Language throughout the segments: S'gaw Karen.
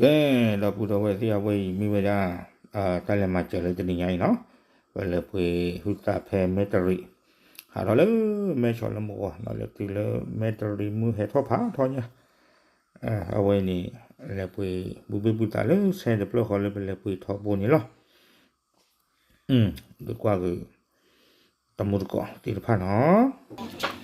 ကဲ, ဒီပုၢ်ဒီဝဲၢ်သ့ၣ်အဝဲအံၤမ့ၢ်ဝဲဒၣ် တၢ်လဲၤမၤစၢၤလၢတနံၤညါအံၤနီၤ, ပလဲၤပှ့ၤဟုသၣ်ဖဲမဲတရံး, ဟးထီၣ်လၢမဲဆီးလၢမုၢ်ဂီၤ ဒီးလဲၤတုၤလၢမဲတရံးမုၢ်ဟဲထီၣ်ဖးထီညါ, အဝဲန့ၣ် လဲၤပှ့ၤဘူၣ်ဘ့ၣ်ဘူၣ်သးလၢဆဲတဖျၢၣ်ဃီလၢပလဲၤပှ့ၤထီဘိန့ၣ်လီၤ. ဒုးကွၢ်က့ၤ တမူတကိးသ့ၣ်တဖၣ်နီၤ.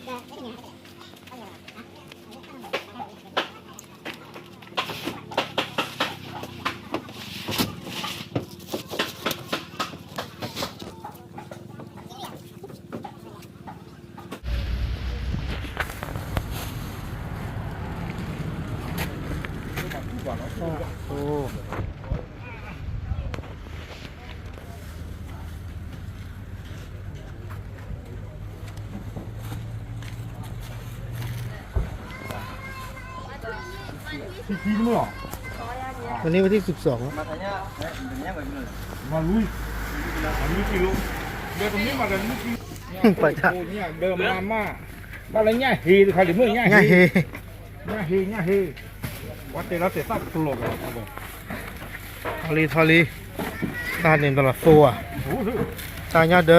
วันนี้วันที่สิบสองแล้ว ဘၣ်လၢညၣ်ဟ့တခါဒ်မ့ၢ် ညၣ်ဟ့, ညၣ်ဟ့, ညၣ်ဟ့, ဝဲတဲလီၤတဲာ်သၣ်ကလီၤကလီၤ, ထီလံ ထီလံ, တၢ်န့ၣ်တလီၤသိဧါ, တၢ်ညၣ်ဒၢ,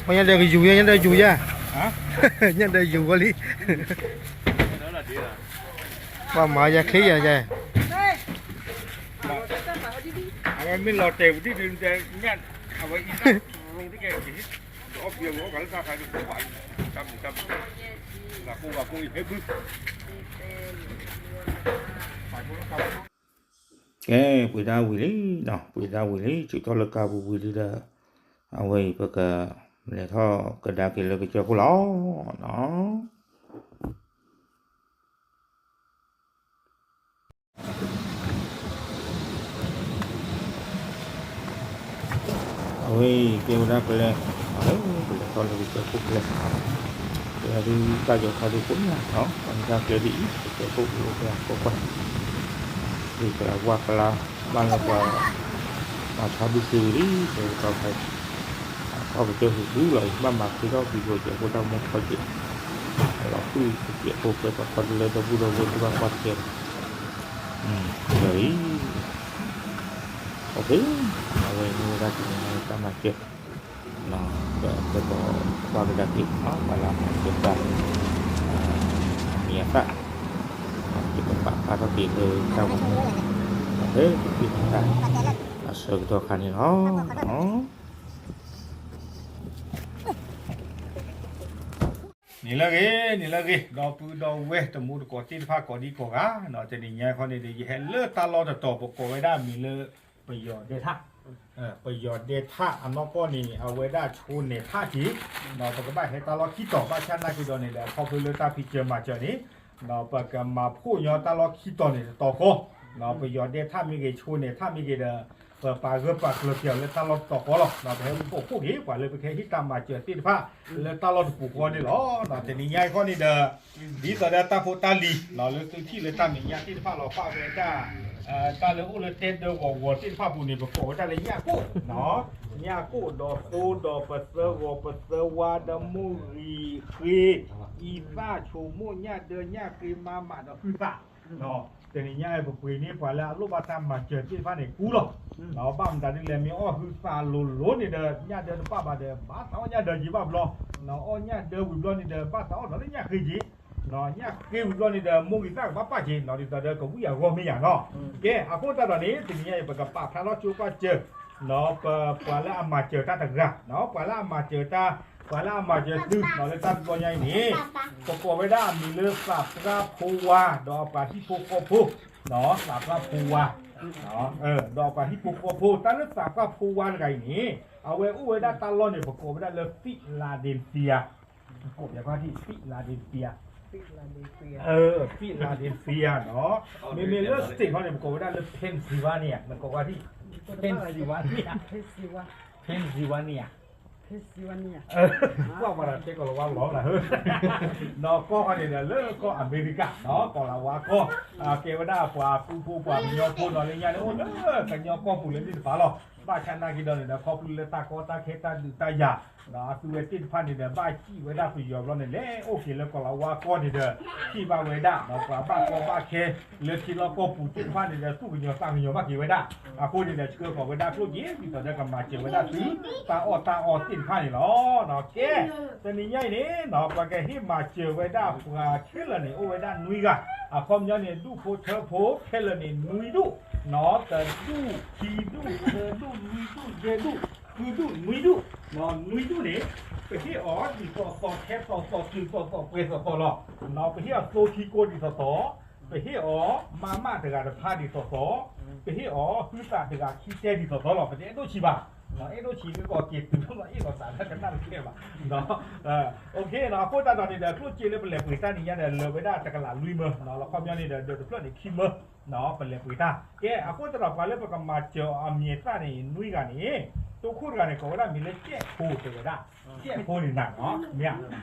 ပှၤညၣ်ဒၢကယူၤယဲ ညၣ်ဒၢယူၤယဲ, ညၣ်ဒၢယူၤဝဲလံ, ပှၤမၤယဲချ့ယဲယဲ, အဝဲမ့ၢ်လီၤတဲာ်ဝံၤဒ်န့ၣ် ညၣ်, အဝဲအံၤတၢ်ရိတကဲ ကဲ, ပှ့ၤဒၣ်ဝံၤလံနီၤ, ပှ့ၤဒၣ်ဝံၤလံ ဆူၣ်ထီၣ်လၢကါပူၤဝံၤလံဒီး, အဝဲအံၤပကလဲၤထီၣ်ကဒါက့ၤလၢကစၢၢ်ခိၣ်လီၤနီၤ. အဝဲအံၤကဲဝဲဒၣ်ပလဲၤ, ပလဲၤထီၣ်လၢကစၢၢ်ခိၣ်ပလဲၤ, ပဒုးတၢ်ယီၤခါဒုးဖိညါနီၤ, ပမ့ၢ်တၢ်ကျဲဒ်အံၤ ကစၢၢ်ခိၣ်ပလဲၤပှၤကိးကွၢ်, ဒ်ပဝၢ်ကလါ, ဘၣ်လၢပှၤ မၤဆါဘုၣ်စ့ဝံၤလံ တဲကတီၤခါအံၤ, ထီၣ်ကစၢၢ်ဟူးဘုလီၤအံၤ ဘၣ်မၤဃ့ထီၣ်က့ၤကစၢၢ်ခိၣ်တၢ်မူထီၣ်က့ၤ, လီၤဃုာ်ကစၢၢ်ခိၣ်ဖဲပှၤခီတလၢတဘူၣ်ဒီဝဲၢ်ဒုးဘၣ်ကွၢ်တကဲ, အံၤ, အဝဲမ့ၢ်ဝဲဒၣ်တနံၤညါတၢ်မၤစၢၤ ဒီးပကကွၢ်ကဒါက့ၤ ပှၤလၢအမၤစၢၤတၢ် အမံၤအသၣ်, ယကပာ်ဖျါထီၣ်က့ၤလၢတၢ်ဝဲန့ၣ်, လၢတသ့ၣ်တၢ် အဆၢကတီၢ်ခါန့ၣ်လီၤ. န့ၣ်လၢအဂ့ၤ, န့ၣ်လၢအဂ့ၤ, ဒီပုၢ်ဒီဝဲၢ်တမူတကိးသ့ၣ်တဖၣ်ကိးဒံကိးဂၤ, တနံၤညါခီန့ၣ်ဒီး ယဟဲလၢတၢ်လီၢ်တတီၤ ပကိးဝဲဒၣ်မံၤလၢ ပယီၤဒဲထၣ်, ပယီၤဒဲထၣ်အနီၢ်ကီၢ်န့ၣ် အဝဲဒၣ်ဆိန့ၢ်ထၣ်က့ၤ, ဒီးပကဘၣ်ဟဲတၢ်လီၢ်ခံတီၤ ဘၣ်ဆၣ်နာ်က့ၤဒီးန့ၣ်ဒီး ခီဖျိလၢတၢ်ဖံးစၢၤမၤစၢၤန့ၣ်, ဒီးပကမၤဖှိၣ်ညီတၢ်လီၢ်ခံတီၤန့ၣ်တတီၤဃီ, ဒီးပယီၤဒဲထၣ်မ့ၢ်ဂ့ၤ ဆိန့ၢ်ထၣ်မ့ၢ်ဂ့ၤဒီး ပပာ်ဂၢၢ်ပာ်ကျၢၤက့ၤအီၤလၢတၢ်လီၢ်တတီၤဃီလီၤ. ဒီးပဟဲဖှိၣ်ဖှိၣ်က့ၤ ပှၤလၢပကဟဲဟ့ၣ်တၢ်မၤစၢၤသ့ၣ်တဖၣ် လၢတၢ်လီၢ်တပူၤဃီန့ၣ်လီၤ. တနံၤညါအံၤခီန့ၣ်ဒီး ဒ်သိးဒီးတၢ်ဖိတၢ်လံၤ လၢသုထံၣ်လၢတၢ်မဲာ်ညါသ့ၣ်တဖၣ်လီၤ ပာ်ဝဲဒၣ် တၢ်လၢအိၣ်လၢတဲဒၢဂီၤဂီၤသ့ၣ်တဖၣ်ပူၤန့ၣ် ပကိးဝဲဒၣ်လၢညၣ်ကိၣ်, ညၣ်ကိၣ်ဒီးသိဒီးပသၢဂီၤပသၢဝါဒီးမိၢ်ဂံၢ်ဃ့, အံသၣ်ဆိမိၣ်ညၣ်ဒၢညၣ်ဃ့မါမးဒီးဟုသၣ် တနံၤညါအံၤ ပပှ့ၤန့ၢ်ပှၤလၢအလိၣ်ဘၣ်တၢ်မၤစၢၤသ့ၣ်တဖၣ်န့ၣ် ကူလီၤ. ဘၣ်မတၤဒ်လဲၣ် မ့ၢ်အီၣ်ဟုသၣ်လိၤလိၤန့ၣ်ဒီး ညၣ်ဒၢတပာ်ဘၣ်ဒီး ဘၣ်သးအီၣ်ညၣ်ဒၢက့ၤဘၣ်ဘျီ, အီၣ်ညၣ်ဒၢဝံၤဘျီန့ၣ်ဒီး ဘၣ်သးအီၣ်ဒီးလၢညၣ်ဃ့က့ၤ, ညၣ်ဃ့ဝံၤဘျီန့ၣ်ဒီး မိၢ်ဂံၢ်သၣ်ကဘၣ်ပာ်က့ၤနီၤ ဒ်သိးဒီးကဝံၣ်အဂီၢ်မ့ၢ်ယၤနီၤ. ကဲ အဃိသတးဒီးန့ၣ် တနံၤညါအံၤ ပကပာ်ဖျါထီၣ်ကၠိပာ်စၢၤ ပပှၤလၢအမၤစၢၤတၢ်တဂၤ, ပှၤလၢအမၤစၢၤတၢ်, ပှၤလၢအမၤစၢၤသုလၢတၢ်တဘျီညါအံၤန့ၣ်, ပကိးဝဲဒၣ်အမံၤလၢသးပှၢ်ဖိဝါ ဒီးအပှၤဟံၣ်ဖိဃီဖိ, သးပှၢ်ဖိဝါ, ဒီးအပှၤဟံၣ်ဖိဃီဖိ, တၢ်လၢသးပှၢ်ဖိဝါတဂၤအံၤန့ၣ် အဝဲအိၣ်ဝဲဒၣ်တၢ်လီၢ်န့ၣ် ပကိးဝဲဒၣ်လၢ Philadelphia, ကိးပှၤကီၢ်ထံ Philadelphia, Philadelphia နီၤ, မ့မ့ၢ်လၢ state ခီန့ၣ် ပကိးဝဲဒၣ်လၢ Pennsylvania, နကိးဝဲဒၣ် Pennsylvania, Pennsylvania, ကွၢ်ပှၤဒီးတဲကီၢ်လီၤဝါလီၤလၢ, ဒီးကီၢ်ခီန့ၣ်ဒီး လၢကီၢ်အမဲရကၤနီၤ ကီၢ်လီၤဝါကီၢ်, ကဲဝဲဒၣ်ပှၤကူဖိပှၤကညီဖိနီၤ လၢညါန့ၣ် အိၣ်လၢကညီကီၢ်ပူၤလၢသ့ၣ်တဖၣ်လီၤ. ဘၣ်ဆၣ်နာ်က့ဒီးန့ၣ်ဒီး ခီဖျိလၢတၢ်ကီတၢ်ခဲတၢ်ဒုးတၢ်ယၤ အသုဝဲသ့ၣ်တဖၣ်န့ၣ်ဒီး ဘၣ်စံၣ်ဝဲဒၣ်ပယီၤဘျီန့ၣ် လဲၤအိၣ်က့ၤလၢကီၢ်လၤဝါကီၢ်န့ၣ်ဒီး ထံၣ်ဘၣ်ဝဲဒၣ် ပှၤဘၣ်ကီဘၣ်ခဲ လၢထံလီၢ်ကီၢ်ပူၤသ့ၣ်တဖၣ်န့ၣ်ဒီး သူၣ်ကညီၤသးကညီၤဘၣ်က့ၤဝဲဒၣ်. အဃိန့ၣ်ဒီး ဆှၢဃီၤဝဲဒၣ်ကျိၣ်စ့ ဒ်သိးဒီးကမၤစၢၤဝဲဒၣ်သု တၢ်အီၣ်တၢ်အီသ့ၣ်တဖၣ်န့ၣ်လီၤ. ကဲ တနံၤညါအံၤန့ၣ် ပှၤကဟ့ၣ်မၤစၢၤဝဲဒၣ်ပှၤခဲလၢာ်န့ၣ် အိၣ်ဝဲဒၣ်နွံဂၤ, အခီပညီန့ၣ် ဒူၣ်ဖိထၢဖိခဲလၢာ်န့ၣ် နွံဒူၣ်, တဒူၣ် ခံဒူၣ် သၢဒူၣ် လွံၢ်ဒူၣ် ယဲၢ်ဒူၣ် ဃုဒူၣ် နွံဒူၣ်, နွံဒူၣ်န့ၣ် ပဟ့ၣ်အီၤဒ်သိးသိး ထဲသိးသိး တုၤသိးသိး ပှဲၤသိးသိးလီၤ. ပဟ့ၣ်အီၤသိခံကိးဒ်သိးသိး, ပဟ့ၣ်အီၤမးမးတဂၤတဖၣ်ဒ်သိးသိး, ပဟ့ၣ်အီၤဟုသးတဂၤခံတဲဒ်သိးသိးလီၤ. ပတအဲၣ်ဒိၣ်ဆံးဘၣ်, အဲၣ်ဒိၣ်ဆံးလၢကီၢ်က့ၤတုၤလၢအ့ၣ်လိာ်သးလၢကနၣ်တကဲဘၣ်. အဃိသတးဒီးန့ၣ်ဒီး ကျိၣ်စ့လၢပလဲၤပှ့ၤတၢ်နံၤညါဒီး လၢာ်ဝဲဒၣ်တကလးလွံၢ်မၢ, အခီပညီန့ၣ်ဒီး ဒၢးတဖျၢၣ်န့ၣ်ခံမၢ, ပလဲၤပှ့ၤတၢ်. ကဲ အဃိသတးဒီးပှၤလၢပကမၤစၢၤအီၤအမံၤအသၣ်န့ၣ် နွံဂၤန့ၣ်, တိခိၣ်တဂၤန့ၣ် ကိးဝဲဒၣ်မံၤလၢစဲးဖိတဲဝဲဒၣ်, စဲးဖိန့ၣ်နၤနီၤ, မ့ၢ်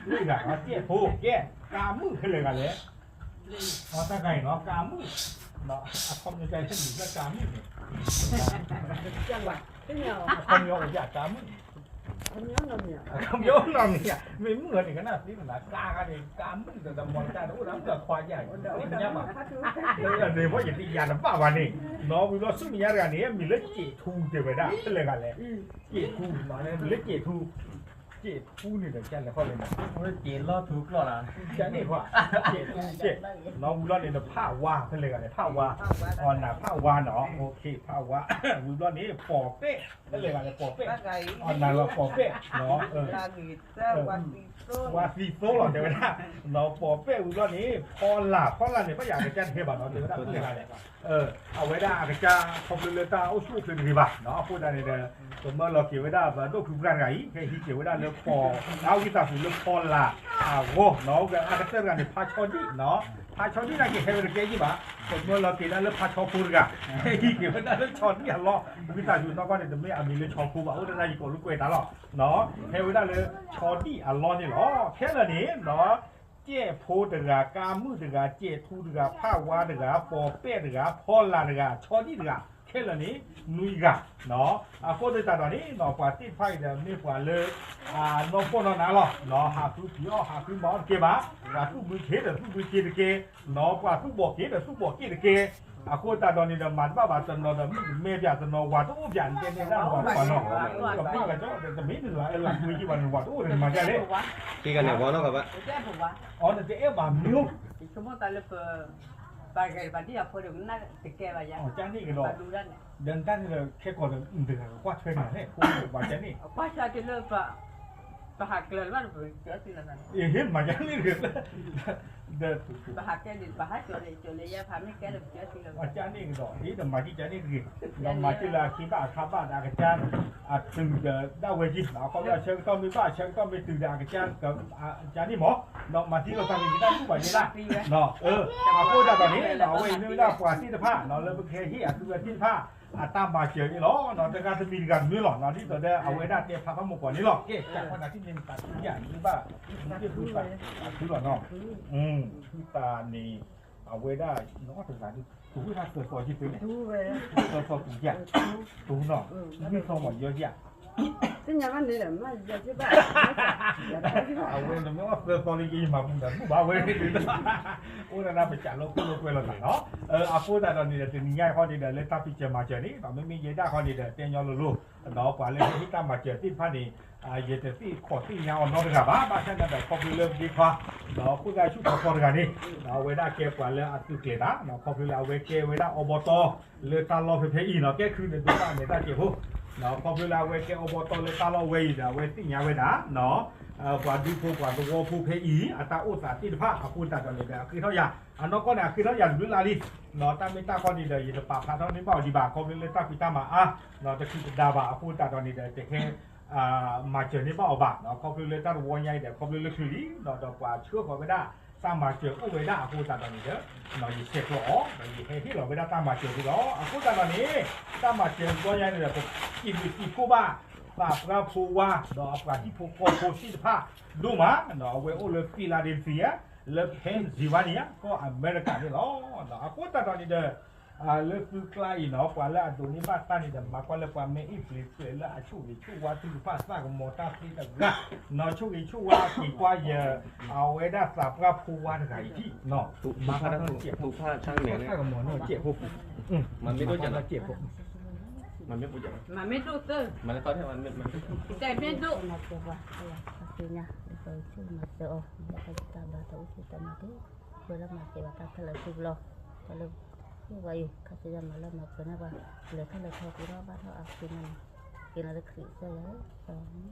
ဧါ, နွံဂၤနီၤ စဲးဖိ, ကဲ ကးမုၣ်ဖဲလဲၣ်ဂၤလဲၣ်, အတၢ်ဂၤအံၤနီၤ ကးမုၣ်, အခီပညီတၢ်လၢမံၤလၢကးမုၣ်န့ၣ်, အခီပညီအိၣ်ယၤကးမုၣ်, အခီပညီနီတမံၤဧါ, မ့ၢ်မုၣ်ဂၤန့ၣ် ကနၣ်သ့မနၤ ကးဂၤန့ၣ် ကးမုၣ်ဒီး တမီၤတၢ်တအိၣ်ဒီး မုၣ်အခွါယၤ တညါဘၣ်, န့ၣ်ဘၣ်ယတယၤတဘၣ်ဘၣ်န့ၣ်, နီၤဝံၤဘျီဆူမဲာ်ညါတဂၤန့ၣ် မံၤလၢစဲးထူတဲဝဲဒၣ် ဖဲလဲၣ်ဂၤလဲၣ်, စဲးထူ, မံၤလၢစဲးထူ, စဲးထူန့ၣ်ဒီး ကလဲၤခီလဲၣ်န့ၣ်, စဲးလီၤထူကျီၢ်လီၤ, ကန့ၣ်ခွါ, စဲးထူ, နီၤဝံၤဘျီန့ၣ် ဖးဝါ ဖဲလဲၣ်ဂၤန့ၣ် ဖးဝါ, အီၣ်နၤဖးဝါနီၤ, ဖးဝါ, ဝံၤဘျီန့ၣ် ပိာ်ပဲၣ်, ဖဲလဲၣ်ဂၤန့ၣ် ပိာ်ပဲၣ်, အီၣ်နၤလီၤပိာ်ပဲၣ်, ဝါသံသိလီၤတဲဝဲဒၣ်, နီၤပိာ်ပဲၣ်ဝံၤဘျီန့ၣ် ဖီလာ်, ဖီလာ်န့ၣ် ဘၣ်ယၤအကစၢ်တဟဲဘၣ်နီၤ တဲဝဲဒၣ်ဖဲလဲၣ်ဂၤလဲၣ်, အဝဲဒၣ်အကစၢ်ခီဖျိလၢတၢ်အိၣ်ဆူၣ်အိၣ်ချ့တဂ့ၤဘၣ်, အဃိသတးန့ၣ်ဒီး ပမၢလီၤက့ၤဝဲဒၣ်ပဒိၣ်ဖုပှၢ်တဂၤအံၤ ဟဲဟံးက့ၤဝဲဒၣ်လၢပိာ်, အဝံသးစူၤလၢဖီလာ်အဂီၢ်နီၤ, အကတၢၢ်တဂၤန့ၣ် ဖးဆီဒံၣ်နီၤ, ဖးဆီဒံၣ်နာ်က့ၤဟဲဝဲတကဲယံၢ်ဘၣ်, ပမၢလီၤက့ၤဒၣ်လၢဖးဆီဖိတဂၤ, ဟဲဟံးက့ၤဝဲဒၣ်လၢဆီဒံၣ်အလီၢ်, ဝံသးစူၤနီၢ်ကီၢ်န့ၣ် တမ့ၢ်အမံၤလၢဆီဖိဘၣ်, အိၣ်ဒၣ်ယကိးလၢကွဲးတၢ်လီၤ, ဟဲဝဲဒၣ်လၢဆီဒံၣ်အလီၢ်န့ၣ်လီၤ. ခဲလၢာ်န့ၣ်နီၤ စဲးဖိတဂၤ, ကးမုၣ်တဂၤ, စဲးထူတဂၤ, ဖးဝါတဂၤ, ပိာ်ပဲၣ်တဂၤ, ဖီလာ်တဂၤ, ဆီဒံၣ်တဂၤ, ခဲလၢာ်န့ၣ် နွံဂၤ, အဃိသတးဒီးန့ၣ်နီၤ ပှၤသ့ၣ်တဖၣ်အံၤဒီး မ့ၢ်ပှၤလၢ နီၢ်ပီၢ်နီၢ်နါလီၤ, ဟးဃုဖံးအီၣ် ဟးဃုမၤအီၣ်တကဲဘၣ်, ပှၤသူၣ်ဘုက့ၤဒီးသူၣ်ဘုက့ၤတကဲ, ပှၤသူၣ်ဘီၣ်က့ၤဒီးသူၣ်ဘီၣ်က့ၤတကဲ, အဃိသတးဒီးန့ၣ်ဒီး မၤတဘၣ်ဘၣ် တနီၤဒီးမုၣ်ကမဲဘၣ် တနီၤဝၤတအိၣ်ဘၣ် နတဲနဲဒၣ်နဝၤတအိၣ်ဘၣ်နီၤ, ကဘၣ်ကဒီး တမ့ၢ်နလၢလၢကွံာ်ကံဘၣ် နဝၤတအိၣ်ဒီးနမၤဒ်လဲၣ်, အီ နတအဲၣ်ဘၣ်မ့ၢ် ကန့ၣ်ကဒီး ဒီးနတၢ်န့ၣ်ဒီး ခဲကိာ်ဒီး နတဂၤကွၢ်ထွဲနၤလဲၣ် ဖိပှၤကန့ၣ်, ပှၤကန့ၣ် ဟ့ၣ်မၤကန့ၣ်တဂ့ၤ, ပှၤကန့ၣ်ကဒီး ဟ့ၣ်ဒီးမၤကန့ၣ်တဂ့ၤ, ဒီးမၤက့ၤလၢအခံဘၣ်အခါဘၣ်ဒီးအကစၢ် အတုၤဒီးဒၣ်ဝဲက့ၤ အခီပညီအဆၢကတီၢ်မ့ၢ်ဘၣ် အဆၢကတီၢ်မ့ၢ်ဘၣ်အကစၢ်န့ၣ်မ့ၢ် မၤသံလိာ်သးန့ၣ် ယတၢ်တူၢ်ဘၣ်ယဲဒၣ်, အဃိသတးဒီးန့ၣ် အဝဲအံၤမ့ၢ်ဝဲဒၣ်ပှၤသ့ၣ်တဖၣ် လၢပကဟဲဟ့ၣ်အသုဝဲသ့ၣ်တဖၣ် အတၢ်မၤစၢၤန့ၣ်လီၤ. တဂၤတမံၤတဂၤတမံၤလီၤ ဒ်သိးဒီးအဝဲဒၣ်တဲဖျါထီၣ်မုၢ်ကီၢ်န့ၣ်လီၤ. ကဲ ကၢ်ပှၤနၤထံၣ်န့ၣ် နသးထူယၤ နဘၣ် နဘၣ်ဖုသးထူလီၤနီၤ, ဖုသးန့ၣ် အဝဲဒၣ် နအီၣ်တဂၤဒုး တူၢ်ဝဲဒၣ်သၢသီယံၤသုန့ၣ်, သၢသီတူၢ်ယၤ, တူၢ်နီၤ, မ့ၢ်သီမီၤယီယၤ သ့ၣ်ညါဘၣ်န့ၣ်ဒီး မ့ၢ်ယၤက့ဘၣ် အဝဲန့ၣ်မ့ၢ်အီၣ်သၢသီလၢယမၤပူၤဒီး ဘူၣ်ဘၣ်ဝဲန့ၣ်, အိၣ်ဒၣ်နၤပစးလီၤခိၣ်လီၤကွဲလီၤသးနီၤ. အဃိသတးဒီးန့ၣ်ဒီး တနံၤညါအံၤဃီန့ၣ်ဒီး လၢတၢ်ဖံးစၢၤမၤစၢၤန့ၣ် မ့မ့ၢ်ယဲဒၣ်ဃီန့ၣ်ဒီး တဲညီလိၤလိၤ ဒီးပှၤလၢဟ့ၣ်တၢ်မၤစၢၤသ့ၣ်တဖၣ်န့ၣ် ယတသ့ၣ်ခီၣ်သ့ၣ်ညါအီၤနီတဂၤဘၣ်. ဘၣ်ဆၣ်န့ၣ်ဒီး ခီဖျိလၢပဒ့ခွါ ဒီးခိၣ်သၣ်ဆူၣ်ထီၣ်ဖီတဂၤန့ၣ် အဝဲဒၣ်ကဲပှၤလၢအသုးကျဲၤသး ခီဖျိလၢအဝဲကဲဝဲဒၣ်အီဘီတီ လၢတၢ်လီၢ်ဖဲဖဲအံၤနီၤ ကဲခုန့ၣ်ဒိၣ်ဘၣ်အမဲာ်တၢ်စဲးဖိ ခီဖျိလၢအဝဲကဲအီဘီတီလၢတၢ်လီၢ်ဝဲအံၤဒီး အဝဲသ့ၣ်ညါဝဲဒၣ် ပှၤဒူဖိပှၤသဝီဖိဖဲအံၤ အတၢ်အိၣ်သးသ့ၣ်တဖၣ်အဃိသတးဒီးန့ၣ်ဒီး အဃ့ထီၣ်ယၤ အနီၢ်ကီၢ်န့ၣ် အဃ့ထီၣ်ယၤတဘျုးလါလံ တၢ်မ့ၢ်တၢ်တီန့ၣ်ဒီး ယတပာ်ဖျါထီၣ်န့ၢ်ဘၣ်အီၤဒံးဘၣ် ခီဖျိလၢတၢ်ဖံးတၢ်မၤအါ တခုးတဒါဘၣ်အဃိသတးဒီးန့ၣ်ဒီး တဟဲ မၤစၢၤန့ၢ်ဘၣ်အီၤဘၣ် ခီဖျိလၢတၢ်တဝီညါအံၤဒီး ခီဖျိလၢချုးလံ ဒီးပှၤဆှၢဃီၤဝဲဒၣ် တၢ်မၤစၢၤအိၣ်ဝဲဒၣ်အဃိသတးဒီးန့ၣ်ဒီး ယဆဲးကျိးအီၤ ဒီးယဟဲဟ့ၣ်လီၤဝဲဒၣ်တၢ်မၤစၢၤဒ်လီၤ. အဃိသတးဒီးန့ၣ် တၢ်မၤစၢၤတဝီညါန့ၣ်ဒီး ပစံးဘျုးစံးဖှိၣ်ဘၣ် သးပှၢ်ဖိဝါ ဒီးအပှၤဟံၣ်ဖိဃီဖိသ့ၣ်တဖၣ်ဒိၣ်မး အဝဲအိၣ်လၢ Philadelphia လၢ Pennsylvania ကီၢ်အမဲရကၤန့ၣ်လီၤ. အဃိသတးဒီးန့ၣ်ဒီး လၢသုကျါအံၤနီၤ ပှၤလၢအဒိးန့ၢ်ဘၣ်တၢ်န့ၣ်ဒီး မၤကွၢ်လၢပှၤမ့ၢ်အ့ၣ်ပျ့ၤပျဲးလၢအဆိၣ်ဂ့ၤဆိၣ်ဝါသ့ၣ်တဖၣ် သးကမီၤတၢ်သ့တဂၤ, နီၤဆိၣ်ဂ့ၤဆိၣ်ဝါက့ၤကွၢ်ယ အဝဲဒၣ်သးပှၢ်ဖိဝါတဂၤအံၤထံၣ်နီၤ, မၤဖးတၢ်စဲးဖိ, သးကမီၤနီၢ်စဲးဖိ, မၤမ့ၢ်ဒိၣ်စဲးဖိ, မၤမ့ၢ်ဒိၣ်သၢ, မၤလၢသီထဲ, မၤမ့ၢ်ဒိၣ်, သးမ့ၢ်ဒိၣ်, မၤစၢၤပှၤ, သးမ့ၢ်ဒိၣ်, မၤစၢၤအီၤ, မ့ၢ်တၢ်တၢ်ဘၣ်တၢ်အိၣ်ဆူၣ်တၢ်မၤတ့ၢ်, ပှၤလၢမၤစၢၤဘၣ်တၢ်ခဲလၢာ်ဆူဘျီ, တၢ်လၢ ဝဲအံၤ ခါဆူညါမၤလၢမၤပှဲၤန့ၢ်ပှၤ, လဲၤထီၣ်လဲၤထီက့ၤထီၣ်ဘၣ်ထီၣ်အါက့ၤန့ၣ်, က့ၤလီၤလၢခရံာ်စၢ်ယွၤ,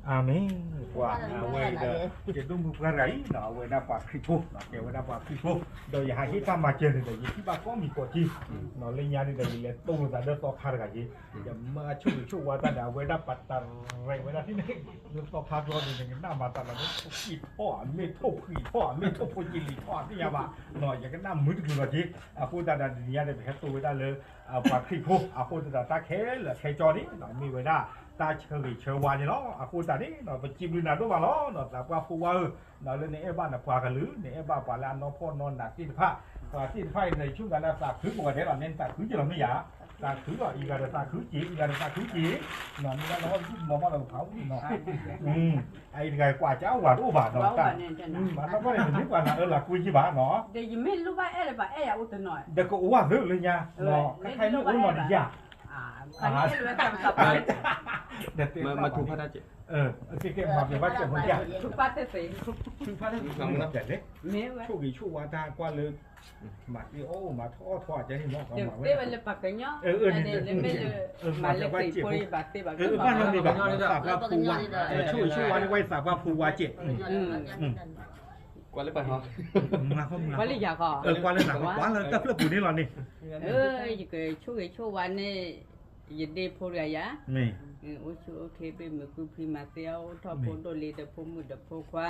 အၤမ့ၣ်, ပှၤအဝဲဒီး ယဒိၣ်မုၢ်ပှၢ်တဂၤအံၤနီၤ အဝဲဒၣ်ပှၤခရံာ်ဖိ, ကဲဝဲဒၣ်ပှၤခရံာ်ဖိ, ဒီးယဟးဟ့ၣ်တၢ်မၤစၢၤန့ၣ်ဒီး ယထံၣ်ဘၣ်ကိးမံၤကိးက့, လၢညါန့ၣ်ဒီး ယလဲၤတိၢ်လိာ်သးဒီးသီခါတဂၤက့, ယမၤဆိၣ်ဂ့ၤဆိၣ်ဝါတၢ်ဒီး အဝဲဒၣ်ပာ်တရဲးဝဲဒၣ်ထံၣ်န့ၣ်, လၢသီခါဘျီန့ၣ် နကနၣ်မၤသးလီၤ မ့ၢ်ထိၣ်ကံၢ်ထီၣ် မ့ၢ်ထိၣ်ဖိကံာ်ထီၣ် မ့ၢ်ထိၣ်ဖိကံာ်လံၤထီၣ်သ့ၣ်ညါဘၣ်, ယကနၣ်မုာ်တကလုာ်လီၤက့, အဃိသတးဒီးတနံၤညါဒီး ပဟဲတိၢ်ဝဲဒၣ်လၢ ပှၤခရံာ်ဖိ, အဃိသတးဒီးတၢ်ခဲလၢာ်ခဲဆ့န့ၣ် မ့ၢ်ဝဲဒၣ် တၢ်ဆၢဂ့ၤဆၢဝါန့ၣ်လီၤ. အဃိသတးန့ၣ် ပစံးဘျုးနၤဒိၣ်မးလီၤ သးပှၢ်ဖိဝါဧၢ, လၢနအဲၣ်ဘၣ်နပှၤကလုာ် နအဲၣ်ဘၣ်ပှၤလၢအနီၢ်ဖှီၣ်နီၢ်နးသ့ၣ်တဖၣ်, ပှၤသ့ၣ်တဖၣ်အံၤန့ၣ် ယဆိကမိၣ်လၢသးခုကိးဂၤဒဲးလီၤ, မ့ၢ်နသးခုက့ၤလီၤမ့ၢ်ယၤ, သးခုလီၤ အံၤဂၤဒီးသးခုက့ၤ အံၤဂၤဒီးသးခုက့ၤ, မ့ၢ်ဘၣ်လီၤဝဲဒ်မၤဘၣ်လီၤဖးအူနီၤ, အအံၤတဂၤကွၢ်ကၢ်ဝၤတအိၣ်ဘၣ်နီၤ, မၤတၢ်ဖီၣ်န့ၣ် မ့ၢ်ပှၤနၤအၢလၢကွံယံဘၣ်နီၤ, ဒီးကအိၣ်ဝဲသၢလၢညါ, ခါခါမ့ၢ်အိၣ်နီၤတယၤ, ဒီးတဲမၤပျဲဘၣ်စဲးဖိယၤ, ဆိၣ်ဂ့ၤဆိၣ်ဝါတၢ်ကွၢ်လၢ မၤသ့အီၣ်မၤထီၣ်အီၣ်ထီၣ်အကဲန့ၣ်မ့ၢ်, မၤပျဲဘၣ်စဲးဖိ, ဘၣ်နီတမံၤဘၣ်နီၤ သးပှၢ်ဖိဝါ, ဆိၣ်ဂ့ၤဆိၣ်ဝါန့ၣ် ကွၢ်သးပှၢ်ဖိဝါစဲး, ကွၢ်လၢပှၤ, ကွၢ်လၢယၤဃီ, ကွၢ်လၢတၢ်ဖျၢၣ်ပူၤန့ၣ်လီၤန့ၣ်, ယကဆိၣ်ဂ့ၤဆိၣ်ဝါန့ၣ် ယဒ့ဖိတဂၤယၤ, အိၣ်ဆူၣ်အိၣ်ချ့ဘၣ်မုာ်ခုဖံးမၤသ့အီၣ်အိၣ်ထီၣ်ဖိဒိၣ်လံဒီးဖိမုၣ်ဒီးဖိခွါ,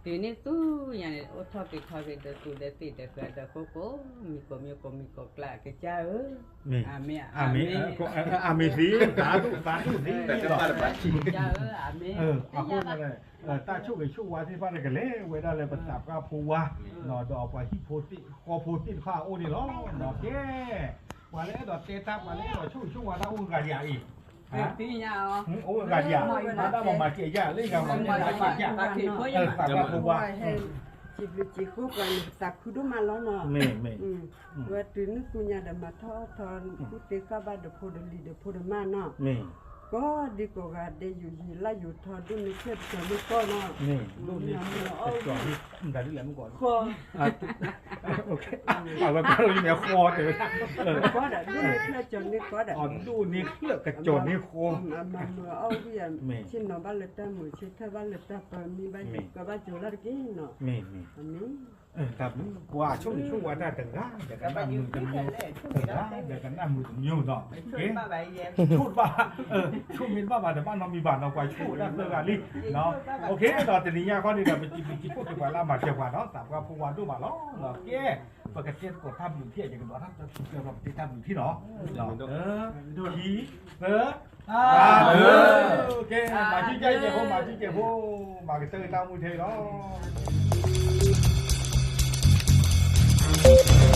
တုၤန့ၣ်သူညါန့ၣ် အိၣ်ထီၣ်က့ၤထီၣ်က့ၤဒီးသူဒီးသ့ၣ်ဒီးဃၢၤဒီးဃိကိးမံၤကိးမံၤကိးကျါကစၢ်ဧၢ, အၤမ့ၣ်, အၤမ့ၣ်, အၤမ့ၣ်သ့, သးဒူၣ်သးဒူၣ်သ့, ကစၢ်ဧၢ, အၤမ့ၣ်, အဃိ တၢ်ဆိၣ်ဂ့ၤဆိၣ်ဝါသ့ၣ်တဖၣ်န့ၣ် ကလဲၤဝဲဒၣ်လၢပသးပှၢ်ဖိဝါ, ဒီးပှၤဟံၣ်ဖိဃီဖိသ့ၣ်တဖၣ်အအိၣ်န့ၣ်လီၤ. ကဲ, ပှၤလၢအဲၣ်ဒိးတဲတၢ် ပှၤလၢအဲၣ်ဒိးဆိၣ်ဂ့ၤဆိၣ်ဝါတၢ်အိၣ်ဂၤဒံးဧါအံၤ, အိၣ်ဂၤဒံးဧါ, မၤတၢ်မၤစဲးယၤလၢဂၤမၤစဲးယၤ, သးပှၢ်ဖိဝါ, စံးဘျုးစံးဖှိၣ်ပှၤန့ၣ် ပသးခုဒိၣ်မးလီၤနီၤ, မ့ၢ်, ဝဲတုၤနုၤသူညါဒီးမၤထီၣ်အီၣ်ထီၣ် ဃုသ့ကၢ်ဘၣ်ဒီးဖိဒီးလံၤဒီးဖိဒီးမါနီၤ, ကိးဒံကိးဂၤဒဲးယိာ်ယံာ်လၢယိာ်ထီ ဒိၣ်န့ၢ်ချၢၣ်ကစီၤန့ၢ်ကီၢ်နီၤ, ဒိၣ်န့ၢ်ချၢၣ်ကစီၤန့ၢ်, မတၤဒ်လဲၣ်မ့ၢ်ကီး, အဝဲကီးန့ၣ်ဃီတဲဝဲ, ကီးဒီး ဒိၣ်န့ၢ်ချၢၣ်ကစီၤန့ၢ်ကီးဒီး, ဒိၣ်န့ၢ်ချၢၣ်ကစီၤန့ၢ်ဃီ, မၤမုာ်အီၣ်ဝံၣ်, ဆ့ၣ်နီၤဘၣ်လၢတၢ်မုာ် ဆ့ထၢၣ်ဘၣ်လၢတၢ်ပၢၤ မံဘၣ်ယကၢဘၣ်ကၠိၤလၢတက့ၢ်နီၤ, အၤမ့ၣ်. တၢ်ဘျုး ပှၤဆိၣ်ဂ့ၤဆိၣ်ဝါတၢ်တဂၤ ဒီးကနၣ်မုာ်တမံၤ, တဂၤ ဒီးကနၣ်မုာ်တမံၤနီၤ, ဆိၣ်တဘၣ်, ဆိၣ်မ့ၢ်တဘၣ်ဘၣ် တဘၣ်နီတမံၤဘၣ်နီၤ ပှၤဆိၣ်ဝဲဒၣ်သၢဂၤလံ, အိၣ်ခ့ဒီးတနံၤညါခီန့ၣ်ဒီး ပစံးဘျုးစံးဖှိၣ်က့ၤပှၤလၢအမၤစၢၤပှၤနီၤ သးပှၢ်ဖိဝါဒိၣ်မးလီၤ, ကဲ, ပကတဲသကိးတၢ်ဘျုးထံၣ် ယကဒိးတၢ်ပတဲတၢ်ဘျုးထံၣ်နီၤ, ခံ, သၢ, တၢ်ဘျုး, ကဲ, မၤဆူၣ်ကဲးဖိ မၤဆူၣ်ကဲးဖိ, မၤကတၢၢ်တၢ်မုာ်ထဲလီၤ.